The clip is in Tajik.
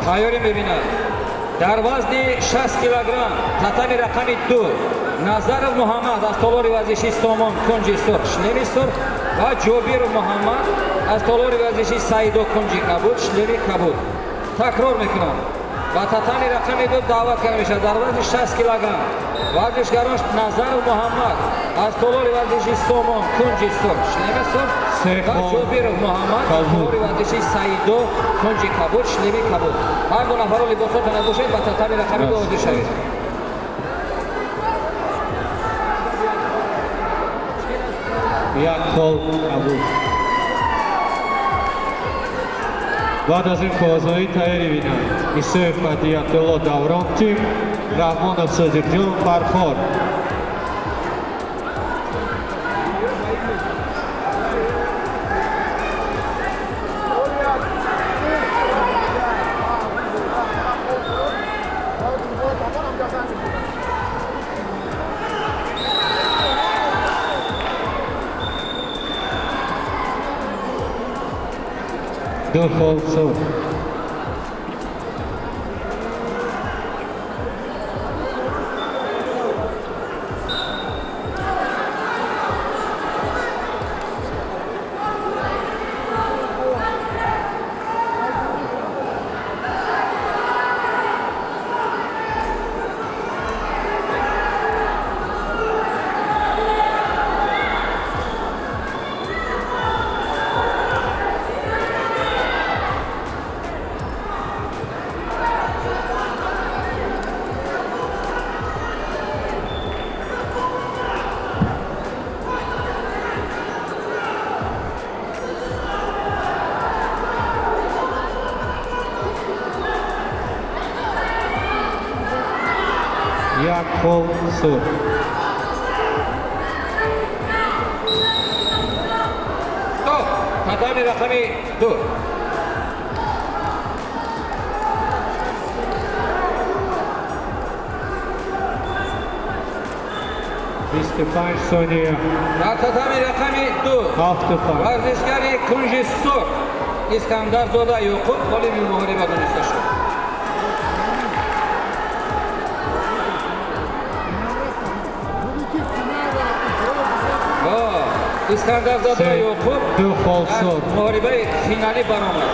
Тайёрӣ мебинад. Дар вазни 60 килограмм татами рақами 2 Назаров Муҳаммад аз толори варзиши Сомон, кунҷи сурх, шлеми сурх ва Ҷобиров Муҳаммад аз толори варзиши Саидо, кунҷи кабуд, шлеми кабуд. Такрор мекунам, ба татами рақами 2 даъват карда мешавад дар вазни 60 килограмм варзишгарон Назаров Муҳаммад аз толори варзиши Сомон, кунҷи сурх, шлеми сурх ва Ҷобиров Муҳаммад аз толори варзиши Саидо, кунҷи кабуд, шлеми кабуд. Ҳар ду нафарро либосотон напӯшед, ба татами рақами 2 ҳозир шавед. Як хол кабуд. Баъд аз ин коғазҳои тайёрӣ бинанд: Исоев Ҳадиятулло, Даврон тим, Раҳмонов Содиқҷон, Фархор. Ду хол сурх. Як хол сурх. Стоп! Татами рақами 2. 25 сония. Дар татами рақами 2 7-5. Варзишгари кунҷи сурх Искандарзода Ёқуб ғолиби муҳориба дониста шуд. Искандарзода Се, Ёқуб ду хол дар сурх. муҳорибаи финалӣ баромад.